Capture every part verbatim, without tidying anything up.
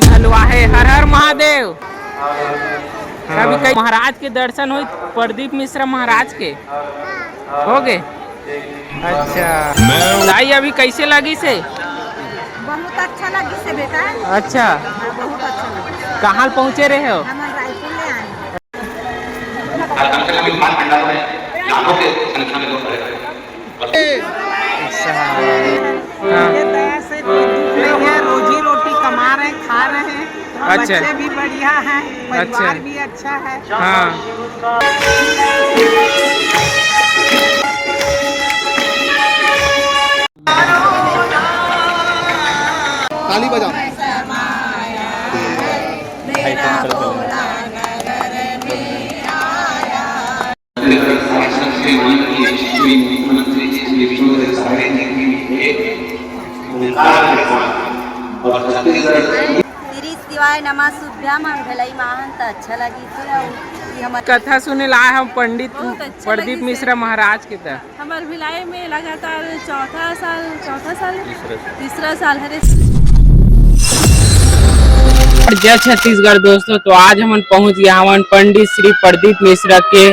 घलो आहे। हर हर महादेव। अभी कई महाराज के दर्शन होई, प्रदीप मिश्रा महाराज के हो गए। अच्छा, दाई, अभी कैसे लगी से? बहुत अच्छा लगी से बेटा। अच्छा, हाँ, बहुत अच्छा लगी। कहाँ पहुँचे रहे हो? हम रायपुर ले आए। और कम से कम विमान पंडालों में लाखों की संख्या में लोग भरे पड़े। अच्छा। हाँ। ये दया से कोई दुख नहीं है, रोजी रोटी कमा रहे हैं, खा रहे हैं, अच्छा। बच्चे भी बढ़िया हैं, परिवार अच्छा। भी अच्छा है। हाँ। ताली बजाओ। श्री शिवाय नमः शुभ्याम। हम भिलाई मा हन त अच्छा लगिस हे। अउ ये हमर कथा सुने ला आए हम पंडित बहुत अच्छा प्रदीप लगिस हे। मिश्रा महाराज के त। हमर भिलाई में लगातार चौथा साल, चौथा साल? तीसरा साल। तीसरा साल हरे। जय छत्तीसगढ़ दोस्तों, तो आज हमन पहुंच गया हवन पंडित श्री प्रदीप मिश्रा के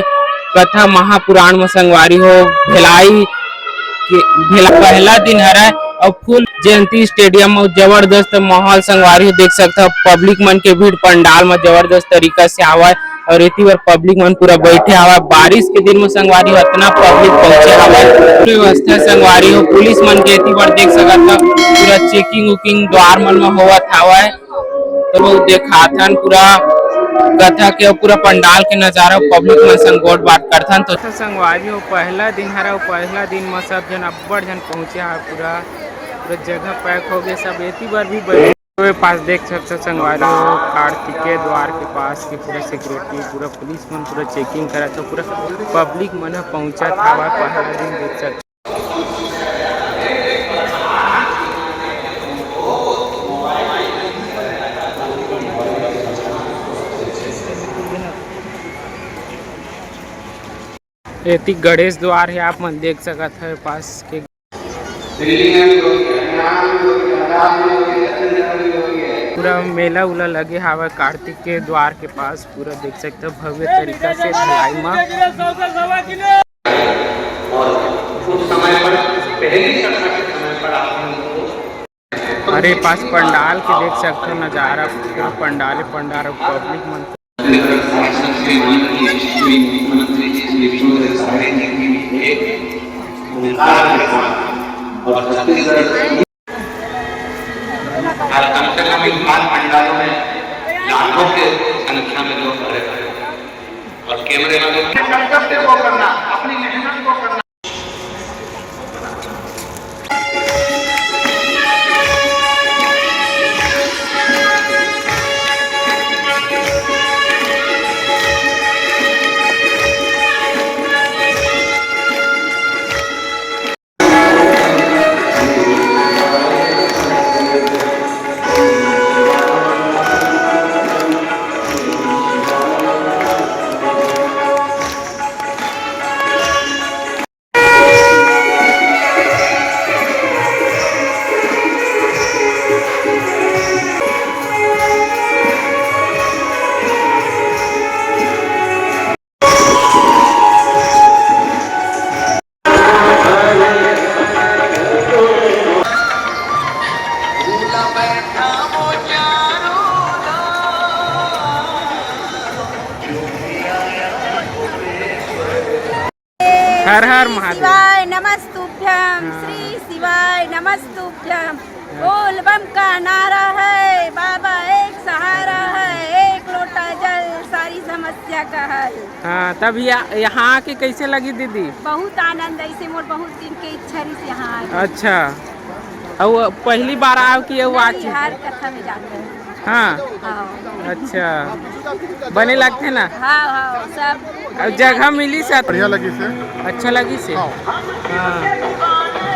कथा महापुराण में संगवारी हो। भिलाई के, भिलाई पहला दिन हरे और फुल जयंती स्टेडियम में जबरदस्त माहौल संगवारी हो देख सकत हो। पब्लिक मन के भीड़ पंडाल में जबरदस्त तरीका से आवय। और एती बर पब्लिक मन पूरा बैठे हवय। बारिश के दिन में संगवारी हो, अतना पब्लिक पहुंचे हवय। पूरी व्यवस्था संगवारी हो, पुलिस मन के एती बर देख सकत हो, पूरा चेकिंग उकिंग द्वार मन में होवत हवय। तो लोग देखाथन पूरा कथा के, पूरा पंडाल के नजारा, पब्लिक मन संग गोठ बात करथन। तो संगवारी हो, पहला दिन हरा, पहला दिन में सब जन अब्बड़ जन पहुंचे हवय, पूरा पूरा जगह पैक हो गए, सब एती बर भी बैठे। तो ये पास देख सकथो संगवारी हो, कार्तिकेय द्वार के पास के पूरा सिक्योरिटी, पूरा पुलिस मन पूरा चेकिंग करत हे, पूरा पब्लिक मन ह पहुंचत हवय पहला दिन, देख सकथो। एती गणेश द्वार हे, आप मन देख सकत हव पास के। पूरा मेला उला लगे हावय कार्तिक के द्वार के पास, पूरा देख सकते हो भव्य तरीका से भिलाई मा। और उस समय पर, पहली कक्षा के समय पर आपने उनको अरे पास पंडाल के देख सकते हो नजारा, पूरा पंडाल पंडाल पब्लिक मन। मुख्यमंत्री जी श्री विष्णु देव साय जी की एक ओंकार के साथ और छत्तीसगढ़ आज कम से कम विमान पंडालों में लाखों के संख्या में लोग भरे पड़े और कैमरे वाले अपनी मेहनत को करना। हर हर महादेव। शिवाय नमस्तुभ्यम, हाँ। श्री शिवाय नमस्तुभ्यम। हाँ। बोल बम का नारा है, बाबा एक सहारा है, एक लोटा जल सारी समस्या का हल। हाँ, तब या-, यहाँ आके कैसे लगी दीदी? बहुत आनंद, ऐसे मोर बहुत दिन के इच्छा रही से यहाँ आए। अच्छा, अउ पहली बार आओ कि अउ नहीं, आज? हर कथा में जाते हैं। हाँ। हाँ। अच्छा, बने लगथे ना? हाँ, हाँ, सब। अब जगह मिली से बढ़िया लगी से। अच्छा लगी से? हाँ। हाँ।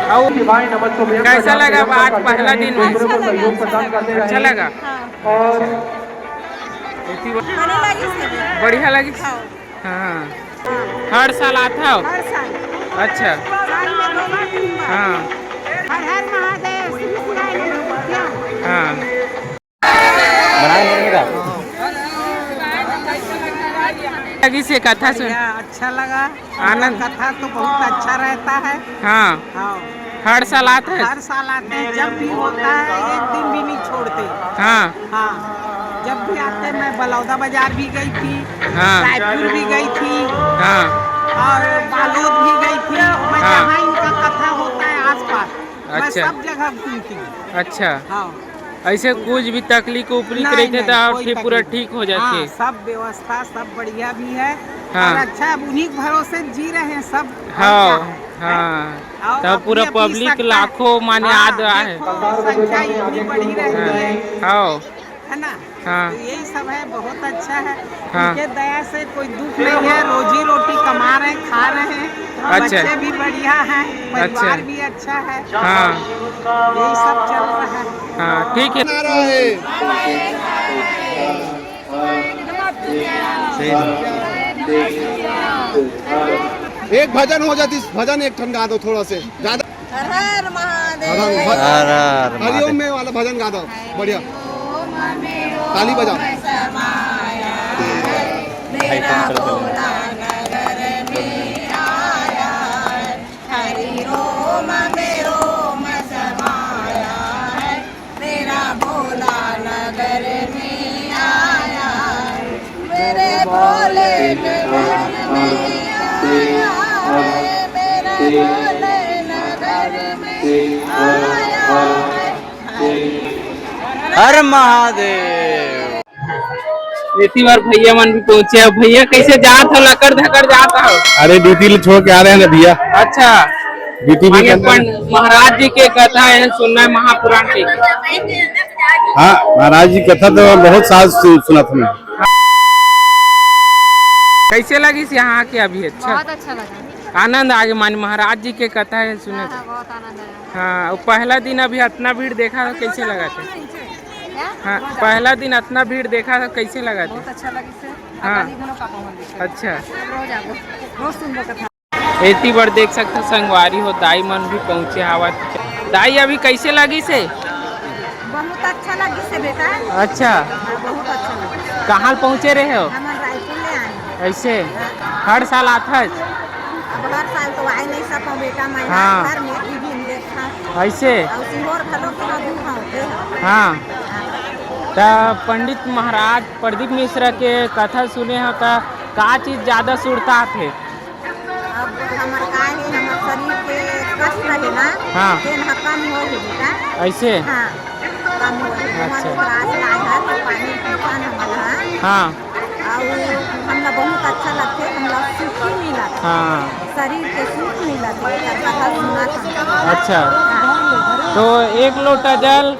अउ कैसा लगा आज पहला दिन में? अच्छा लगा, अच्छा लगा। अच्छा लगा? हाँ। और बने लगी से। बढ़िया लगी से? हाँ। हाँ। हर साल आथव? हर साल। अच्छा। साल में दो बार, तीन बार। हाँ। हर हर महादेव, श्री शिवाय नमः तुभ्यम। हाँ। लगिस हे कथा सुन? बढ़िया, अच्छा लगा। आनंद। कथा तो बहुत अच्छा रहता है। हाँ। हाँ। हर साल आत हे? हर साल आते हैं, जब भी होता है, एक दिन भी नहीं छोड़ते। हाँ। हाँ, जब भी आते, मैं बलौदा बाजार भी गई थी, हाँ। रायपुर भी गई थी, हाँ। और बालोद भी गई थी। मैं हाँ। जहाँ इनका कथा होता है आसपास, मैं अच्छा। सब जगह घूमती हूँ। अच्छा। हाँ। ऐसे कुछ भी तकलीफ उपलीफ नहीं, रहते नहीं, तो आप कोई फिर पूरा तकलीफ ठीक हो जाते। हाँ, सब व्यवस्था, सब बढ़िया भी है। हाँ। और अच्छा, अब उन्हीं के भरोसे जी रहे हैं सब। और हाँ, क्या है? हाँ। और तब पूरा अपनी, अपनी पब्लिक सत्ता। लाखों माने हाँ, आद रहा है। देखो, संख्या इतनी बड़ी रहती है। हाँ। है ना? हाँ। तो यही सब है, बहुत अच्छा है। हाँ। उनके दया से कोई दुख नहीं है, रोजी रोटी कमा रहे हैं, खा रहे हैं, अच्छा। बच्चे भी बढ़िया हैं, परिवार अच्छा। भी अच्छा है। हाँ। यही सब चल रहा है। हाँ, ठीक है। एक भजन हो जाती, भजन एक ठन गा दो थोड़ा से, ज्यादा। हर हर महादेव। हर हर हर हर हरिओम महादेव। में वाला भजन गा दो, बढ़िया। ताली बजाओ। भाई, कौन सा भजन? हरि रोम में रोम समाया है, मेरा भोला नगर में आया है, मेरे भोले नगर में आया है, मेरा भोले नगर में आया है। हर महादेव। एती बार भैया मन भी पहुंचे हे। भैया, कैसे जात हो? लकड़ धकड़ जात हो? अरे, ड्यूटी ले छोड़ के आ रहे हैं ना भैया। अच्छा। ड्यूटी भी माने करना है। अपन महाराज जी के कथा है, सुनना है महापुराण की। हाँ, महाराज जी कथा तो बहुत साल सु-, सुना था मैं। कैसे लगिस यहाँ के अभी? अच्छा। बहुत अच्छा लगा। आनंद आ गया, माने महाराज जी के कथा है, सुने हाँ, थे। हाँ, बहुत आनंद आया। हाँ, वो पहला दिन अभी इतना भीड़ देखा था, कैसे लगा था? क्या? हाँ, बहुत ज्यादा। पहला दिन इतना भीड़ देखा था, कैसे लगा था? बहुत अच्छा लगिस हे। हाँ। अकाली घलो का पवन दिखे। अच्छा। रोज आबो, रोज सुनबो कथा। एती बर देख सकथो संगवारी हो, दाई मन भी पहुंचे हावत। दाई, अभी कैसे लगिस हे? बहुत अच्छा लगिस हे बेटा। अच्छा। हाँ, बहुत अच्छा लगिस हे। कहाँ पहुंचे रहे हो? हम रायपुर ले आए हैं। ऐसे? हाँ। हर साल आथस? अब हर साल तो आए नहीं सकूं बेटा, मैं हाँ। घर में टीवी में देखा। ऐसे? और सीहोर घलो के आगू हाँ, होते हैं। हाँ। त पंडित महाराज प्रदीप मिश्रा के कथा सुने हो त का चीज ज्यादा सुरता आथे? अब हमर का हे, हमर शरीर के कष्ट रहे ना, हाँ। तेन ह कम हो हे बेटा। ऐसे? हाँ, कम हो हे। अच्छा। हमर पास लाए ह तो पानी पीथन हमन ह। हाँ। अउ हमला बहुत अच्छा लगथे, हमला सुख मिलत हे। हाँ। शरीर के सुख मिलत हे, एकर कथा सुनत हन। अच्छा। हाँ। तो एक लोटा जल।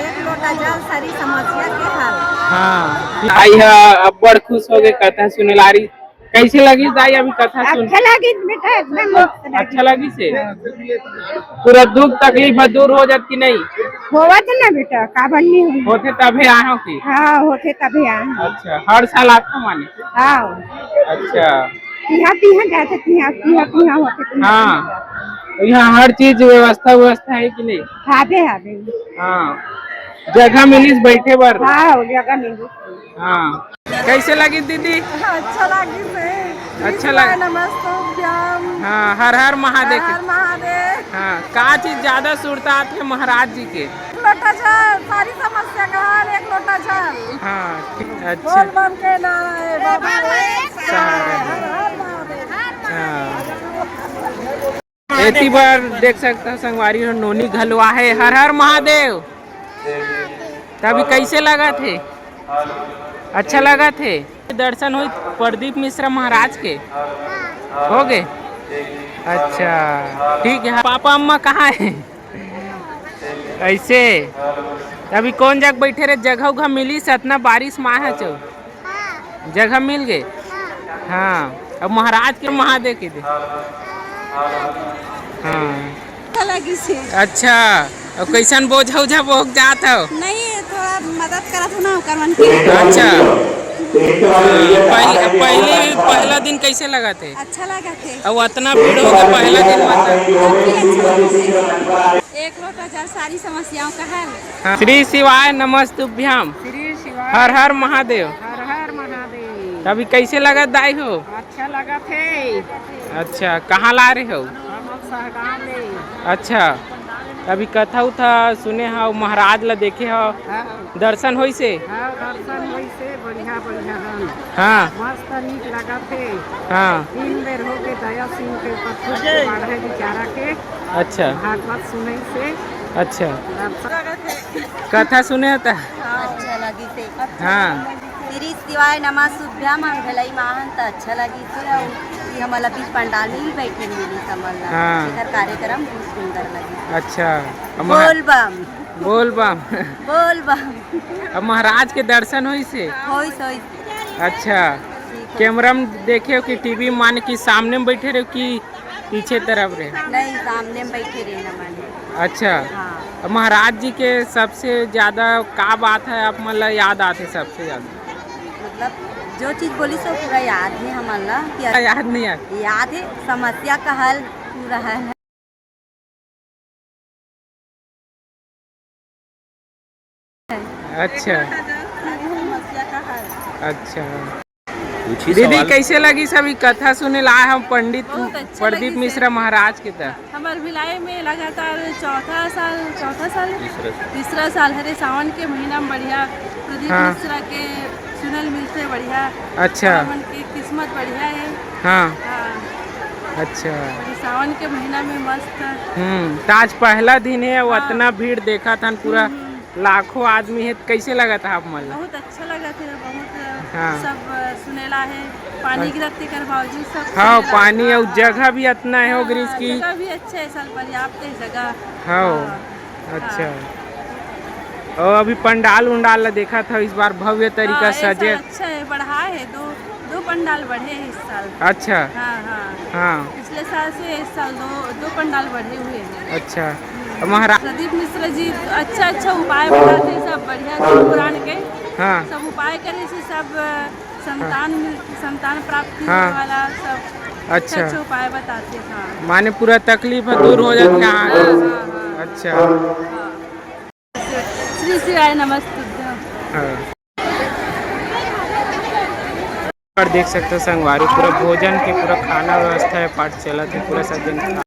एक लोटा जल सारी समस्या के हल। हाँ। दाई ह अब्बड़ खुश हो गए कथा सुने लारी। कैसे लगिस दाई अभी कथा सुन? अच्छा लगिस बेटा, एकदम मस्त लगिस। अच्छा लगिस हे? पूरा दुख तकलीफ ह दूर हो जात कि नहीं? होवत ना बेटा, काबर नहीं होही? होथे तभे आए हो कि? हाँ, होथे तभे आए हो। अच्छा, हर साल आथो माने? हाँ। अच्छा। तिहा, तिहा जाथे, तिहा, तिहा, तिहा होथे, तिहा। हाँ। तो यहाँ हर चीज व्यवस्था, व्यवस्था है कि नहीं? हाबे, हाबे। हाँ। जगह मिलिस बैठे बर? हाँ, जगह मिलिस। हाँ। कैसे लगिस दीदी? अच्छा लगिस हे। अच्छा लग- नमस्तुभ्यम। हाँ, हर हर महादेव। हर हर महादेव। हाँ, का चीज ज्यादा सुरता आथे महाराज जी के? एक लोटा जल, सारी समस्या का हल, एक लोटा जल। हाँ, ठीक, अच्छा। बोल बम के नारा है, बाबा एक सहारा है। हर हर महादेव। हाँ। एती बर देख सकथो संगवारी हो, नोनी घलो आहे। हर हर महादेव। त अभी कैसे लगत हे? अच्छा लगत हे? दर्शन होई प्रदीप मिश्रा महाराज के? हो गे? अच्छा, ठीक है। पापा अम्मा कहाँ है? ऐसे? अभी कौन जग बैठे रहे? जगह उगह मिलिस अतना बारिश मा है चो? जगह मिल गए? हाँ, अब महाराज के महादेव के दे। हाँ। अच्छा लगिस हे। अच्छा, अब कैसन बोझा उझा बोक जात हो? नहीं, थोड़ा मदद करत हो ना, ओकर मन के। अच्छा। हाँ, पहली, पहली, पहला दिन कैसे लगत हे? अच्छा लगत हे। अब अतना भीड़ हो गया पहला दिन में तो। काफी अच्छा लगत हे। एक लोटा जल सारी समस्याओं का हल। हाँ। श्री शिवाय नमस्तुभ्यम। श्री शिवाय। हर हर महादेव। हर हर महादेव। त अभी कइसे लगत दाई हो? अच्छा लगत हे। अच्छा, कहाँ ला रहे हो? हम सहगांव ले। अच्छा, त अभी कथा उथा सुने हव, महाराज ला देखे हव, हाँ। दर्शन होइसे? हाँ, दर्शन होइसे, बढ़िया, बढ़िया हन। हाँ। मस्त नीक लगत हे। हाँ। तीन बेर हो के दया सिंह के ऊपर खूब बढ़े बिचारा के। अच्छा। भागवत सुनइसे। अच्छा। दर्शन लगत हे। कथा सुने त? हाँ। अच्छा लगिसे। हाँ। श्री शिवाय नमस्तुभ्यं, हम घलई मा हन त अच्छा लगिसे। अउ ये हमन ला बीच पंडाल में भी बैठे मिलिस हमन ला। हाँ। एकर कार्यक्रम बहुत सुंदर लगिस। अच्छा। अब महा- बोल बम। बोल बम। बोल बम। अब महाराज के दर्शन होइसे? होइस, होइस। अच्छा। ठीक है। कैमरा में देखे हो कि टीवी माने कि सामने में बैठे रहे हो कि पीछे तरफ रहे? नहीं, सामने में बैठे रहे ना माने। अच्छा। हाँ। अब महाराज जी के सबसे ज्यादा का बात है आप मन ला याद आथे सबसे ज्यादा? मतलब जो चीज बोलिस वो पूरा याद हे हमन ला कि याद नहीं आय? याद हे, समस्या का हल पूरा हल। अच्छा। समस्या का हल। अच्छा। पूछी दीदी, सवाल। कइसे लगिस अभी कथा सुने ला आए हम पंडित बहुत अच्छा प्रदीप लगिस मिश्रा हे। महाराज के त? हमर भिलाई में लगातार चौथा साल, चौथा साल? तीसरा साल। तीसरा साल हरे। सावन के महीना में बढ़िया प्रदीप हाँ। मिश्रा के सुने ल मिलथे, बढ़िया। अच्छा। हमन के किस्मत बढ़िया हे। हाँ। हाँ। अच्छा। अभी सावन के महीना में मस्त। हम्म, त आज पहला दिन हे, अउ हाँ। अतना भीड़ देखत हन, पूरा हम्म, हम्म। लाखों आदमी हे, त कइसे लगत हे आप मन ला? बहुत अच्छा लगत हे, बहुत हाँ। सब सुने ला हे, पानी हाँ। गिरत तेकर बावजूद सब हाँ, सुने ला। पानी अउ हाँ। जगह भी अतना हे, हाँ, गिरीश हाँ, की। जगह भी अच्छा हे, सब पर्याप्त हे जगह। हाँ। हाँ। अच्छा। हाँ। अउ अभी पंडाल उंडाल ला देखत हव, इस बार भव्य तरीका हाँ, ये सजे। साल अच्छा हे, बढ़ा हे, दो, दो पंडाल बढ़े हे इस साल। अच्छा। हाँ, हाँ। हाँ। पिछले साल से इस साल दो, दो पंडाल बढ़े हुए हैं। अच्छा। हम्म। अब महाराज प्रदीप मिश्रा जी अच्छा, अच्छा उपाय बताते हैं, सब बढ़िया शिव पुराण के। हाँ। सब उपाय करे से सब संतान हाँ। मिल-, संतान प्राप्ति हाँ। होने वाला सब अच्छा। अच्छा, अच्छा उपाय बताते हैं। हाँ। माने पूरा तकलीफ हे दूर हो जाथे। हाँ, हाँ, हाँ। अच्छा। हाँ। श्री शिवाय नमस्तुभ्यं। हाँ। और देख सकते हो संगवारी, पूरा भोजन के पूरा खाना व्यवस्था हे, पाठ चलत हे, पूरा सब जन